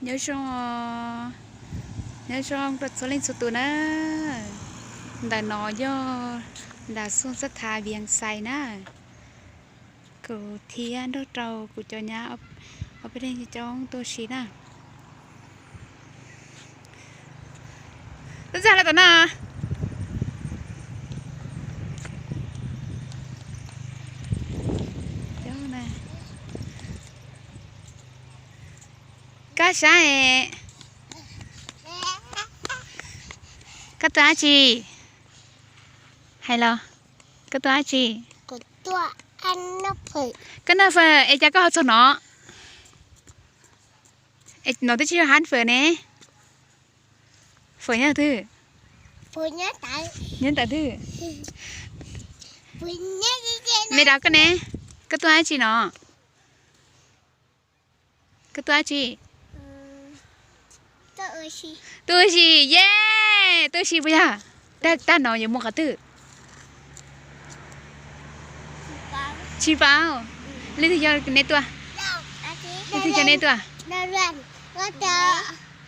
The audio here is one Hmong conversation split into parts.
Nyob zoo, nyob zoo rau txhua leej txhua tus na. Ntawm no yog nram xub xab thav Vias Xais na. Kuv thiab nrog rau kuv cov nyab ob peb leeg coob tuaj si na. Tub ntxawg los tom no. Koj saib, koj tuaj dab tsi? Hais los, koj tuaj dab tsi? Koj noj fawm es cas koj ho txog no? No twb tsis yog hab fawm ne. Fawm nyob twg? Nyob ntawd twg? Me dav koj ne, koj tuaj dab tsi no? Koj tuaj dab tsi? Tuaj ua si, ye, tuaj ua si puas yog? Tag no yuav mus qhov twg? Tsis paub. Leej twg coj neb tuaj? Leej twg coj neb tuaj?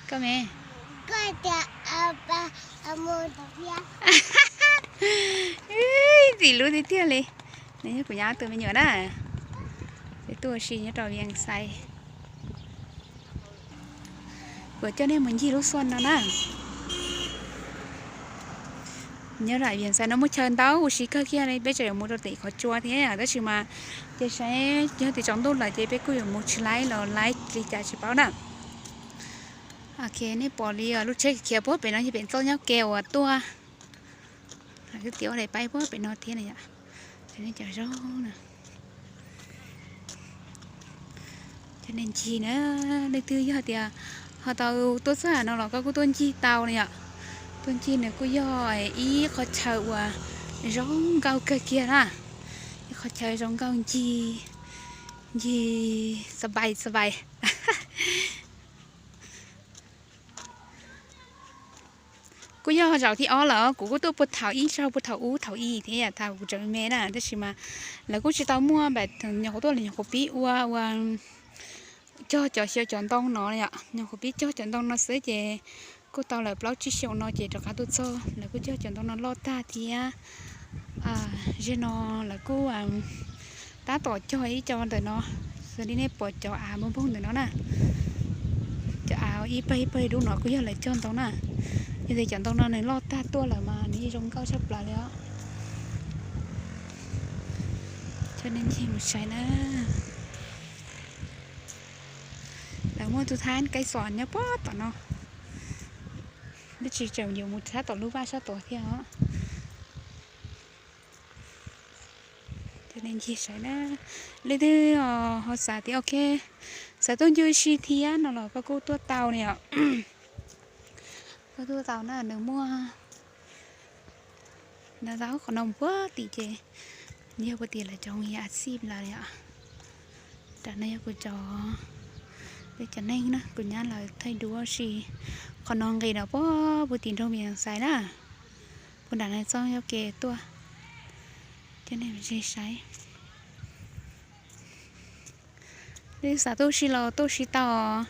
Koj me. Tim lub tiag tiag li. Nws yog kuv nyab tus me nyuam na. Peb tuaj ua si nyob rau Vias Xais. Kuv coj nej mus ncig lub xua no na. Nyob rau Vias Xais no muaj chaw ntau ua si kawg kiag li, peb tseem yuav mus rau tim qhov tsua thiab tab sis mas ces saib yog tim tsaus ntuj lawm ces peb kuj yuav mus tsis laib los laib li cas tsis paub na. Ok, nej pom li lub tsheb khiav puag pem no yog pem txoj nyob ke uas tuaj. Twb tias ua daim paib puag pem no thiab na yom. Cov zoo na. Cov neeg ncig na, leej twg yog tias ho tau tuaj txog no los koj kuj tuaj ncig tau na yom. Tuaj ncig nws kuj yog ib qhov chaw uas zoo nkauj kawg kiag na. Ib qhov chaw zoo nkauj ncig, ncig xav bai xav bai. Kuj yog zaum thib ob lawm, kuv kuj tuaj puag thaum ib zaug puag thaum ub thaum ub thiab yom, thaum kuv tseem me na tab sis mas lawv kuj tsis tau muaj npam nyuam qhuav tuaj los nyuam qhuav pib ua ua cog cov xyaw cov ntoo no yom, nyuam qhuav pib cog cov ntoo no xwb ces kuj tau lawm plaub tsib xyoos no ces rov qab tuaj txog lawv kuj cog cov ntoo no loj tag thiab. Zaum no lawv kuj tab tom cog ib co ntawm no, xws li nej pom cov av npog npog ntawm no na. Cov av ib pawg ib pawg dub no kuj yog lawv cog ntoo na. Yog tias cov ntoo no nws loj tag tuaj lawm mas nws yeej zoo nkauj tshaj plaws li os. Coj nej ncig mus saib na. Lawv muaj tus thab kaij xom nyob puag tom no. Tab sis tseem yuav mus thab tom lub vaj sab tod thiab os. Coj nej ncig saib na. Leej twg ho xav tias ok, xav tuaj ncig ua si thiab no los koj kuj tuaj tau na yom. Koj tuaj tau na, nws muaj ntau ntau qhov no puag tim ces yog puag tim lawv cov yam xij lawm yom. Tam no yog kuv cov, peb cov neeg na, kuv nyab lawv thaij duab si. Qhov no nqis rau puag puag tim nroog Vias Xais na. Puag nram no txoj yog kev tuaj. Coj nej mus saib. Leej twg xav tuaj si los tuaj si tau.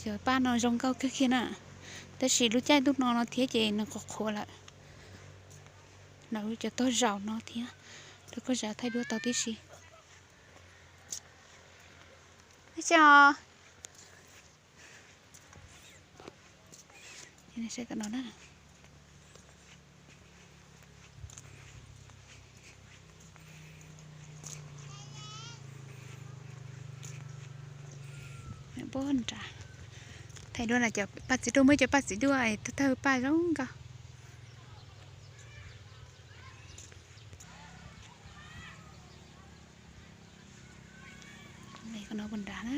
Cov paj no zoo nkauj kawg kiag na. Tab sis lub caij ntuj no no thiab ces nws qhuav qhuav lawm. Nws cov tog zaum no thiab, rau koj zam thaij duab tau tib si. Saib tom no na. Puag nrad. Thaij duab no cov paj txiv duaj, muaj cov paj txiv duaj tawg paj zoo nkauj. Qhov no puag nrad na.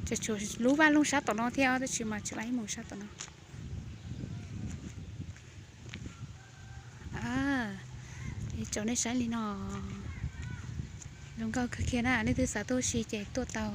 Tseem tshuav lub vaj loog sab tom no thiab tab sis mas tsis pab mus sab tom no. Tso nej saib li no. Zoo nkauj kawg kiag na, leej twg xav tuaj si ces tuaj tau.